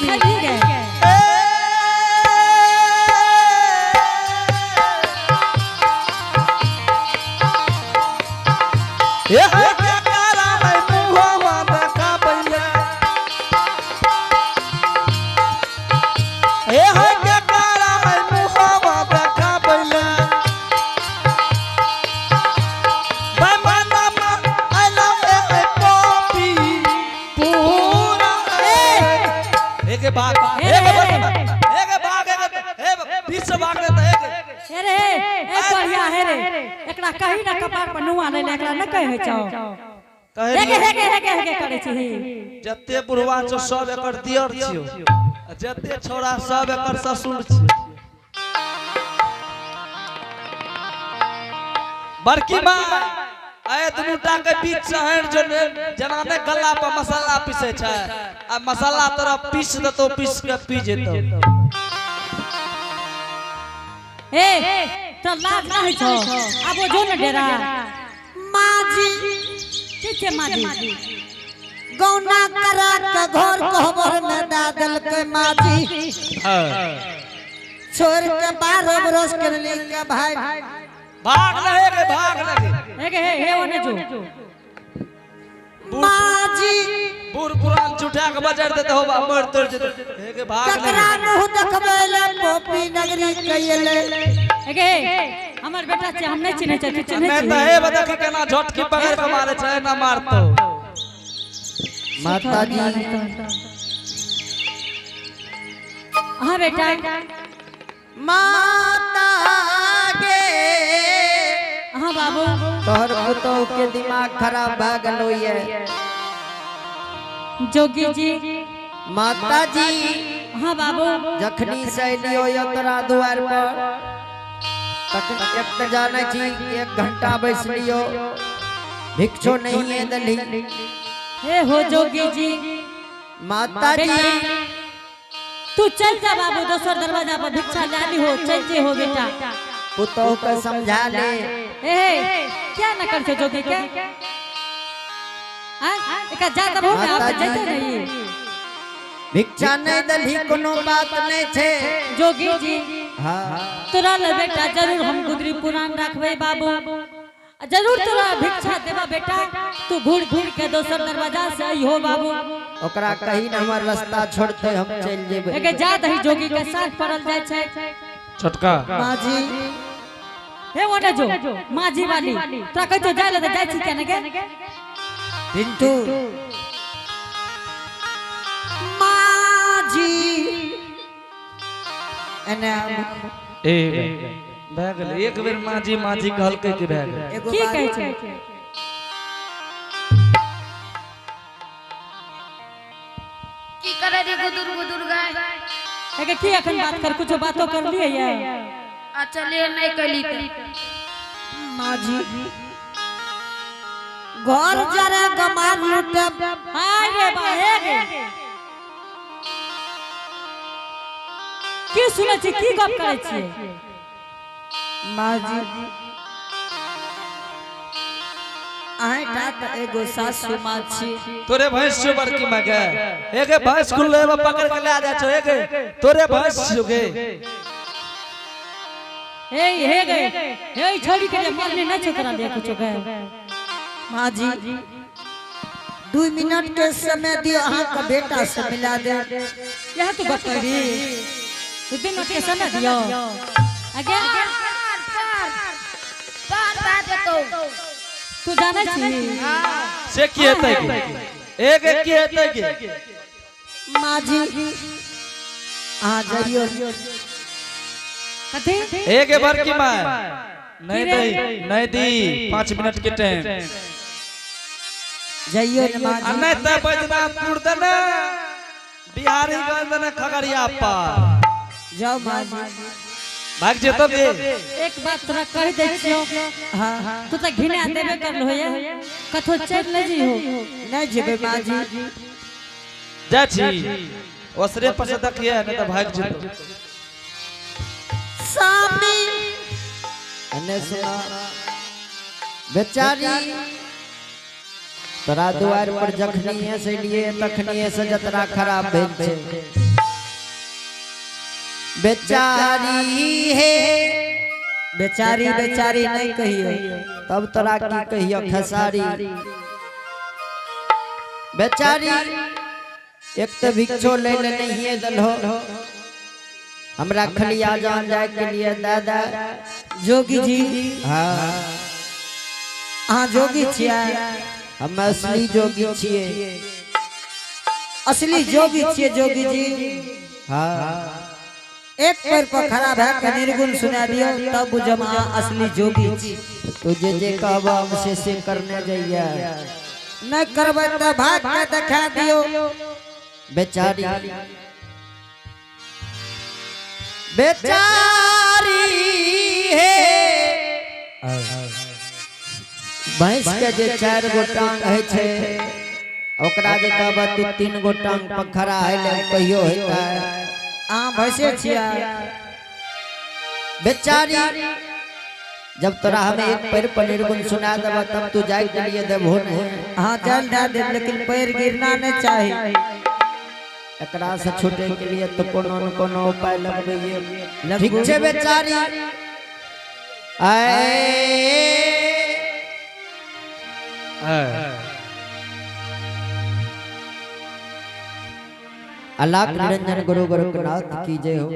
खैली गे? ए हे के कारा है मुहवा देखा पहिले। ए हे के कारा है मुहवा देखा पहिले। बेमाना मा आइला ए हे पॉपी पूरा एक भाग एक एक भाग एक ए 20 भाग ले त एक। हे रे, ए बढ़िया हे रे, एकरा कही ना कपार पर नुआ ले ले, एकरा न कहै छौ। हेगे हेगे हेगे हेगे करै छी। जते बुढ़वा छौ सब एकर दियर छियौ, आ जते छोरा सब एकर ससुर छियौ। बड़की माँ आए दुनू टा के बीच से हटि जो ने, जेना ने गला पर मसाला पीसै छै, आ मसाला तोरा पीस देतौ, पीस के पी जेतौ। ए तो लाज ना होइ छौ? आबो जो न डेरा। माँ जी। की छै माँ जी? गौना करा के घर कहबर में दा देलकै माँ जी। छोड़ के 12 बरस के के भाई। भाग रहे गे, भाग रहे। हेगे हे हे ओने जो। माँ जी। बूढ़ पुरान चुटा के बजर देते हो, मर तोड़ जेते। हे गे भाग ककरा रहे। मुँह देखबै ले पॉपी नगरी कइले। हेगे हे, हमर बेटा छै, हम नहि चिन्है छै, तू चिन्है नहीं छी? तो हे बता कि केना झटकी पकड़ के मारे छै ना मारतो। माता जी। हाँ बेटा। माता गे। हाँ बाबू। तोहर पुतोह के दिमाग खराब भा गेलो ये। जोगी जी। माता जी। हाँ बाबू। जखनी से अलियो यो तोरा द्वार पर तखन एक तऽ जानै छी 1 घंटा बैसलियो, भिक्षो नहीं है दली। हे हो जोगी जी। माता जी। तू चल जा बाबू, दोसर दरवाजा पर भिक्षा लाली हो, चल जे हो बेटा। पुतोह के समझा ले। हे हे, क्या न कर छो जोगी के? हाँ, एका जा तब हो ना, आप जैते नहीं। भिक्षा नहीं दली कोनो बात नहीं छे। जोगी जी। हाँ। तोरा ले बेटा जरूर हम गुदरी पुराण रखबे बाबू, जरूर तोरा भिक्षा देबा बेटा, तू घूर घूर के दोसर दरवाजा से आई हो बाबू। ओकरा कहीं न हमर रास्ता छोड़ते हम चल जेबे। एके जा दही जोगी के साथ पड़ल जाय छै। छोटका। माँ जी। हे ओने जो माँ जी वाली तोरा कहै छौ जाय ले त जाय छी केने गे? पिंटू। माँ जी। एने आब। ए भए गेलै, एक बेर माँ जी माँ जी कहलकै कि भए गेलै। एगो की बात कहै छै? की करे रे गुदुर गुदुर गाय? एके की अखन बात कर, कुछो बातो कर लिए ये? आ चलिए नहीं कली त। माँ जी घर जरे गमार लुटब। हाय रे बा हे गे, की सुनै छी, की गप करै छियै? माँ जी अहें टा तऽ एगो सासू माँ छी। तोरे भैंस छौ बड़की माँ गे, एगे भैंस खुलले में पकड़ के ले जा छौ, एगे तोरे भैंस छौ गे। हे हे गे, हे छोड़ी के जे मरने नै छौ तोरा लिए कुछो गे। माँ जी 2 मिनट के समय दियो, अहाँ के बेटा से मिला दे। यह तू गप करी, 2 मिनट के समय दियो आगे। पार पार पार पार देतौ। तू जानै छी? से की हेतै गे? एगे की हेतै गे? माँ जी अहाँ जइयो। कथी? एगे बड़की माँ नहीं दी, नहीं दी 5 मिनट के टाइम। जइयो ने माँ आ जी। नहीं त बैजनाथपुर दने बिहारीगंज दने खगड़िया पर जाओ माँ जी। भाग जेतो गे। एक बात तोरा कह दै छियौ। हाँ। तू तऽ घिना देबे करलो ये, कथो चलि नहि जइहो। नहीं जेबै माँ जी। जा छी ओसरे पर से देखिए, नहीं त भाग जेतो। स्वामी एने सुना बेचारी तोरा दुआर पर जखनिए से लिए तखनिए से जतरा खराब भेल छै। बेचारी हे। बेचारी बेचारी नहीं कहियो। तब तोरा की कहियो खेसारी? बेचारी, एक तो भिक्षो ले ले नहीं दलहो, हमरा खलिया जान जाए के लिए दादा। जोगी जी। हाँ। अहाँ जोगी छियै? हम असली जोगी छियै। असली जोगी छियै जोगी जी? हाँ। एक पैर पर खड़ा भए के निर्गुण सुना दियौ, तब बुझब अहाँ असली जोगी छी। तू जे जे कहब हम से करने जाइए। नहीं करबै तऽ भाग के देखा दियौ। बेचारी, बेचारी हे, भैंस के जे 4 गो टांग है छै, ओकरा जे कहब तू 3 गो टांग पर खड़ा है ले, कहियो हेतै? अहाँ भैंसे छियै? बेचारी, जब तोरा हमें एक पैर पर निर्गुण सुना देबा, तब तू जाए के लिए देबहो नहीं? अहाँ जल दए देब, लेकिन पैर गिरना नहीं चाही। एकरा से छूटे के लिए तो कोनो न कोनो उपाय लगबैये। ठीक छै बेचारी। आए अलाख निरंजन गुरु गोरखनाथ की जय हो।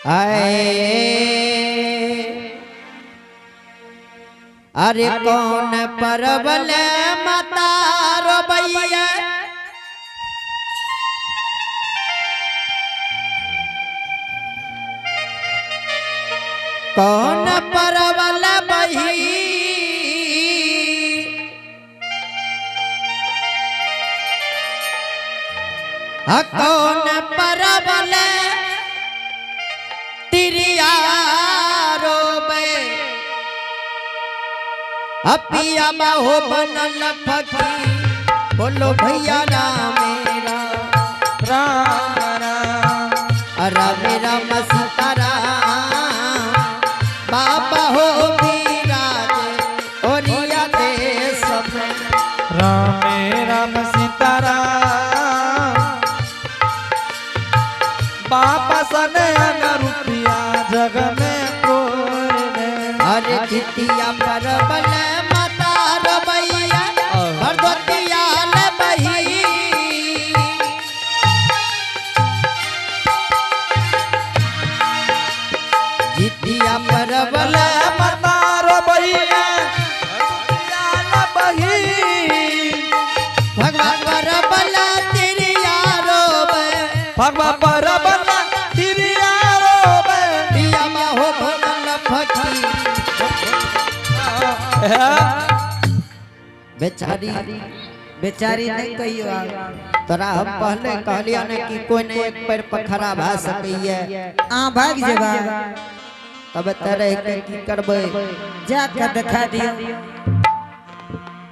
आए, अरे कौन परबल माता रोबैया, कौन परबल बही, हा कौन परबल तिरिया रोबे, अपिया बाहो बनल फकीर, बोलो भैया राम राम राम। राम राम सीता राम, बाबा हो विराज ओरिया देश में। राम राम सीता राम, बाबा सन रुपया जग में कोई ने। अरे जितिया परबल माता रबैया, भरदोतिया लबही, जितिया परबल माता रबैया बही, भगवान परबल तिरिया रोबे, भगवा परबल तिरिया रोबे, पिया बाहो बनल फकीर। बेचारी। बेचारी नहीं कहियो आब। तोरा हम पहले कहलिया ने कि कोई नहीं एक पैर पर खड़ा भए सकैया। अहाँ भागि जेबै? तब एतऽ रहि के की करबै? जा के देखा दियौ।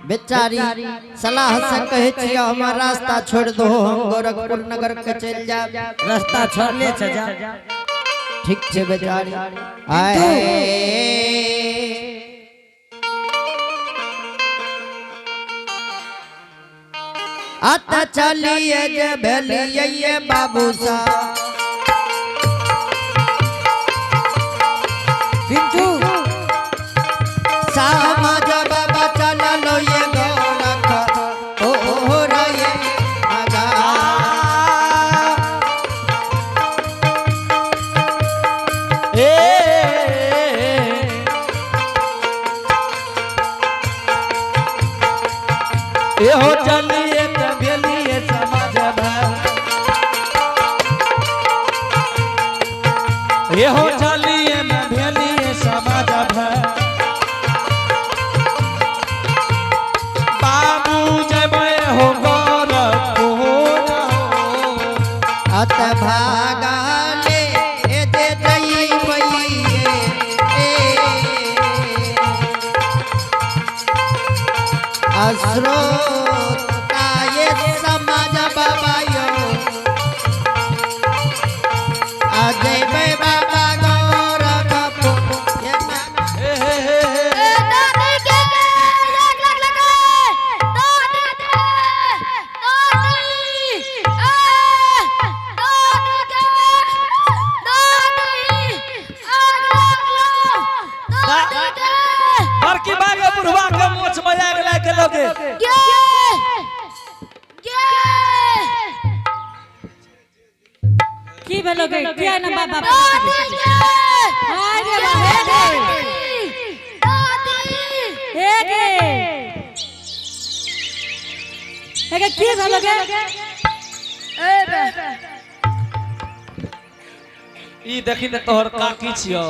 बेचारी, सलाह से कहै छियै, हमर रास्ता छोड़ दो, हम गोरखपुर नगर के चलि जायब। रास्ता छोड़ले छै, जा। ठीक छै बेचारी। आए अत चलिए जे भेलिए बाबू सा पिंटू। समाज बाबा चललो ये गोरख ओ हो रे मगा। ए ए हो चलिए त भेलिए समाज भर, ए हो चलिए न भेलिए समाज भर, बाबू जबै हो गोरखपुर हो। अत भागाले ए दे जइबैये ए अश्रोता ये समाज बाबा यो आ जइबै बाबा। गेलो गे। गे गे की भेलो गे? किया ना बाबा? दादी गे। अरे हे गे। दादी। हे गे, हे गे, की भेलो गे? ए बे। ई देखी ने, तोहर काकी छियो।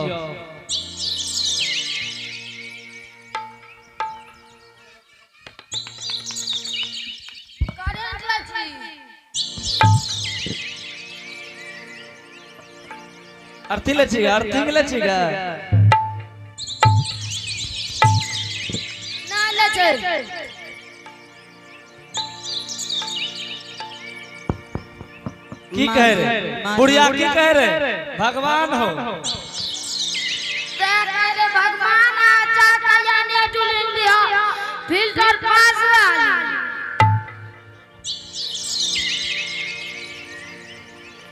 करेंट लै छी। अर्थी ले छी, अर्थी ले छी गे। ना लै छै। की कह रे बुढ़िया, की कह रे? भगवान हो। ते कह रे भगवान आ चाचा यानी टूल इंडिया फिल्टर पास वाली।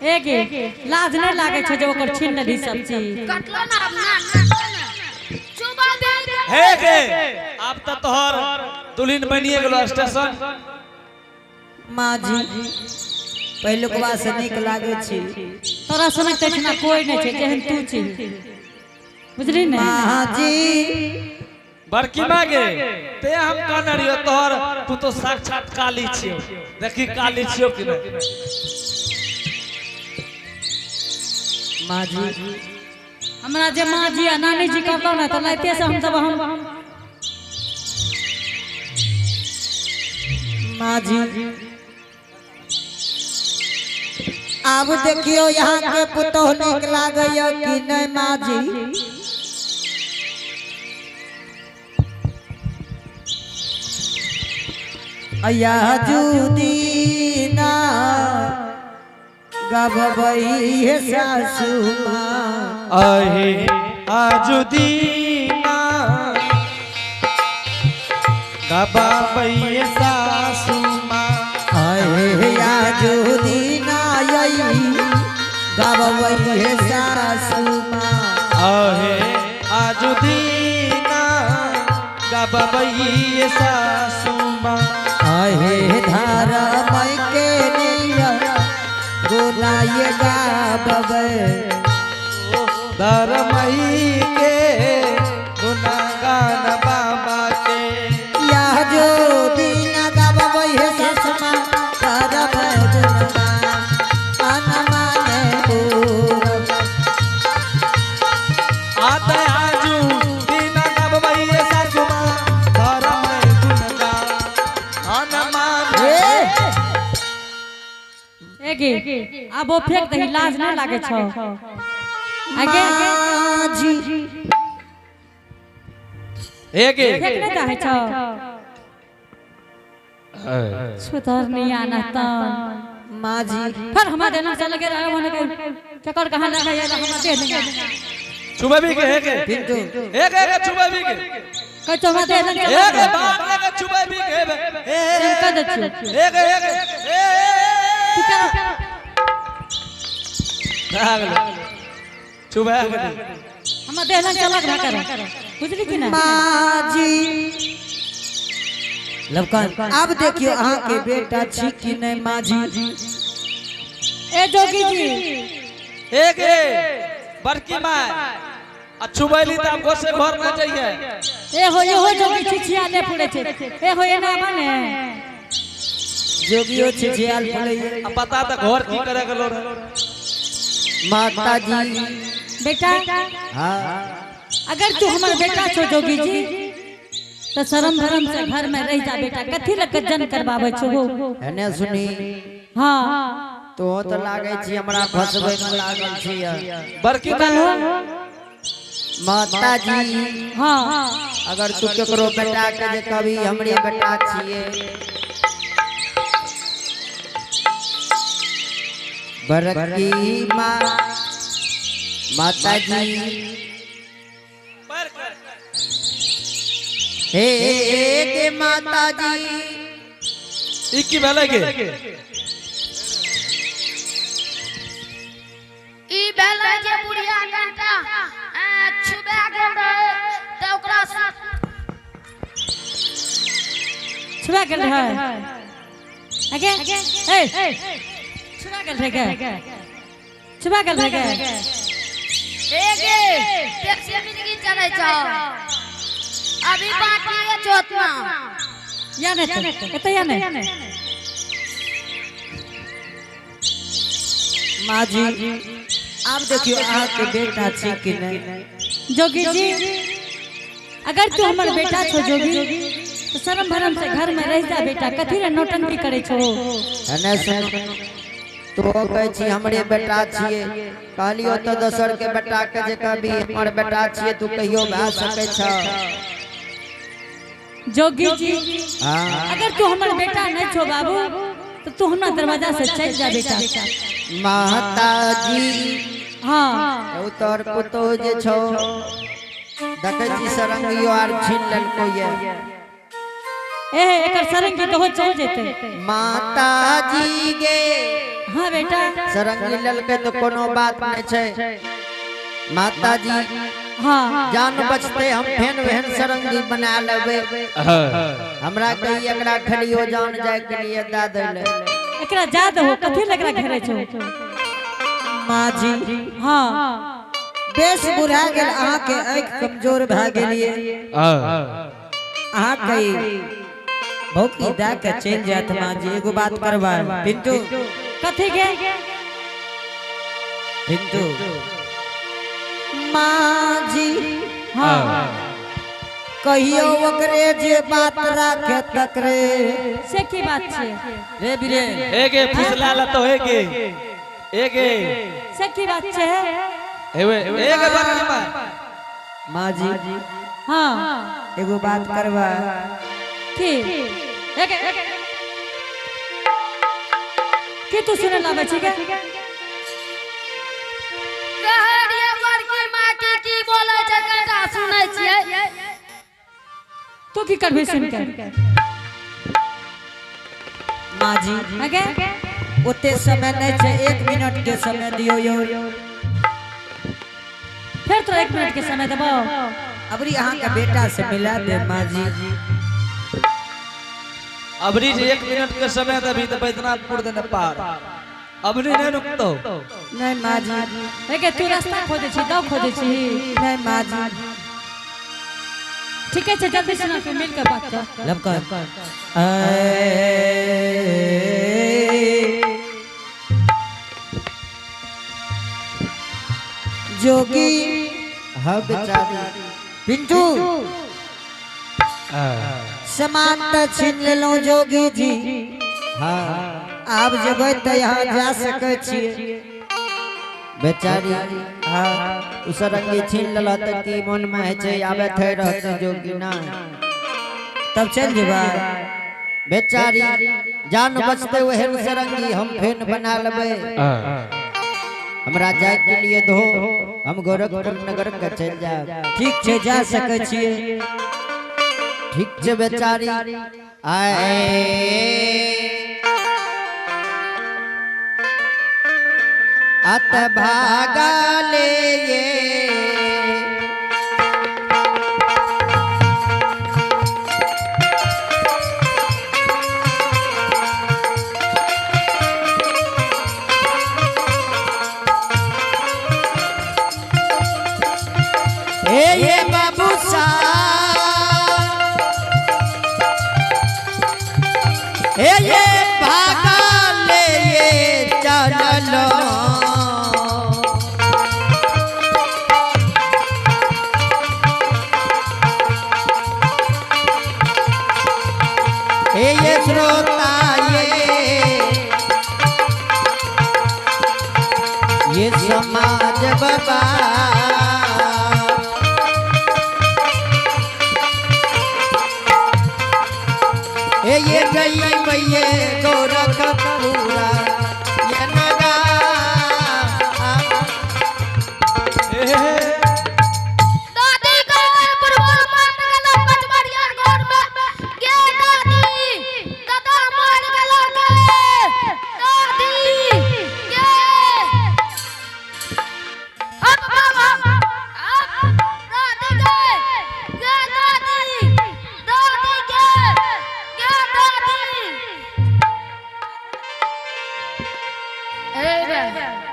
हे गे, लाज नहीं लागे छो जे ओकर छीन लेली सब चीज? कटलो ना ना ना चुबा दे। हे गे, अब तो तोहर दुल्हन बनिए गेलो स्टेशन। माँ जी, पहिलुकवा से नीक लागे छी। तोरा सनक तऽ एहिठिना कोई नहीं छै जेहन तू छी, बुझली ने? माँ जी। बड़की माँ गे, ते हम कहने रहियो तोहर तू तो साक्षात काली छियो। देखी, काली छियो कि नहीं? माँ जी। हमरा जे माँ जी आ नानी जी करलो ने तऽ लाइते से हम सब हम माँ जी, आब देखियो, यहाँ के पुतोह नीक लागैया कि नहीं माँ जी? अया जुदीना गबबई सासू माँ। अहे आजुदीना गबाबैये सासू माँ। अहे आजुदीना यई गबबई सासू माँ। अहे आजुदीना गबाबैये सासू माँ। अहे धारमय के निया गोनाय गाबबे। धरमई के गुणगान बाबा के। या जो दीना गाबबे हे सासू माँ, करब गुणगान मन माने पूरब। आता आजू दीना गबाबैये सासू माँ, धरमई गुणगान हनुमान। हे गे, आब ओ फेंक दही, लाज नहीं लागे छो आगे? माँ जी। हे गे। फेंक नहीं चाहे छो? सुधरनी आना तन। माँ जी। फिर हमरा देना चल के रहे मने के चक्कर कहाँ लगा ये हमरा दे देंगे। चुबेबी के? हे गे। पिंटू। हे गे, हे चुबेबी के? कह तो हमरा दे देंगे। हे गे, बाप रे गे, चुबेबी के? हे हे। कह दे छु। हे गे, हे गे, हे। तू क्या? भागल चुबे गेली। हमरा देह लग चलक ना कर, बुझली कि ना? माँ जी, लवकान, अब देखियो अहाँ के बेटा छी कि नहीं माँ जी? ए जोगी जी। हे गे बड़की माय, आ चुबैली त आब से घर ना जाइए। ए हो, ए हो जोगी, छिछिया ले पुड़े छे। ए हो, एना माने। जोगियो छिछियाल फुलैये। आ पता त घर की करे गेलो रहे। माता जी। बेटा। हाँ। अगर तू हमर बेटा छो जोगी जी, तो शरम भरम से घर में रह जा बेटा। कथी लग जन करबाबै छो हो? एने सुनी। हाँ। तो तो लागे छी हमरा फसबै में लागल छी। बड़की माय। माता जी। हाँ। अगर तू केकरो बेटा के जे कभी हमरे बेटा छिए, बड़की माँ, माता जी। हे के माता जी। ई की भेलै गे? ई भेलै जे बुढ़िया कनिटा छुबा गेल रहे तऽ ओकरा छुआ गेल रहे अगे ए छुआ गेल रहे गे छुआ गेल रहे गे ए गे टैक्सी मिनगी चलै छौ अभी बाकी है चौथमा। या नहीं तो एते या नहीं। माँ जी, आब देखियो अहाँके बेटा छी कि नहीं। जोगी जी, अगर तू हमर बेटा छो जोगी, तो शरम भरम से घर में रह जा बेटा, कथी रे नौटंकी करे छो? एने सुन, तो कहै छी हमरे बेटा छियै, कहलियो तो दोसर के बेटा के जे कभी हमर बेटा छियै, तू कहियो भए सकै छ। जोगी जी, हाँ। अगर तू हमर बेटा नहीं छो बाबू, तो तू हमरा दरवाजा से चल जा बेटा। माता जी, हाँ। ओ तोर पुतोह जे छौ, देखै छी सरंगियो आर छीन लेलको ये। ए एकर सरंगी तो हो चल जेते। माता जी गे। हाँ बेटा। सरंगी लेलकै तो कोनो बात नहीं छै माता जी। हाँ। जान बचते हम फेन वेहन सरंगी बना लेबै। हमरा कही एकरा खलियो जान जाय के लिए दए दै ले। एकरा जा दहो, कथी ले एकरा घेरे छो? माँ जी, हाँ। बेस बुढ़ा गेल, अहाँके आँखि कमजोर भए गेलियै, अहाँ कही भौकी दए के चलि जायत। माँ जी, एगो बात करबै पिंटू? कथी के? पिंटू, माँ जी, हाँ। कहियो ओकरे जे बात राखे तकरे। से की बात छै? रे बीरेन। एगे फुसला लतो एगे एगे। से की बात छै? एवे एगे बरकी मां। माँ जी, हाँ। एगो बात करबै? की एगे की तू सुने लाबै छी गे? कहरिये बड़की माँ के की बोलै छै, कनिटा सुनै छियै। तू की करबी सुन के? माँ जी, अगे ओते समय नहीं छै, 1 मिनट के समय दियो यौ। फिर तोरा 1 मिनट के समय देबो। अबरी अहाँके बेटा से मिला दे माँ जी। अबरी जे 1 मिनट के समय देबी त बैद्यनाथपुर देने पार अबरी नहीं रुकतो। नहीं माँ जी। एगे तू रास्ता खोजै छी, दाव खोजै छी? नहीं माँ जी। ठीक है, जल्दी सुना के मिल के बात कर। लमकर जोगी। हाँ बेचारी। पिंटू, सामान तऽ छीन लेलहुँ जोगी जी। हाँ। आब जेबै तऽ यहाँ जा सकै छियै। बेचारी, हाँ। उ सरंगी छीन लेलह तऽ की मन में होइ छै, आबे थे रहतै जोगी ना। तब चलि जेबै। बेचारी, जान बचते ओहन सरंगी हम फेन बना लेबै। हमरा जाय के लिए दो, हम गोरखपुर नगर के चलि जायब। ठीक छै, जा सकै छियै। ठीक छै बेचारी। आए अत भागा ले ये हे ये बाबू सा हे ये भागा ले ये चलो। हे ये श्रोता ये समाज बाबा। हे ये गई मैये गोरखपुरा ये नगा। दादी गोरखपुर मार गेलो पचमढ़िया घर में गे दादी, दादा मार गेलो गे दादी गे। अब बाबा अब दादी गे गे दादी दादी गे गे दादी। ए रे।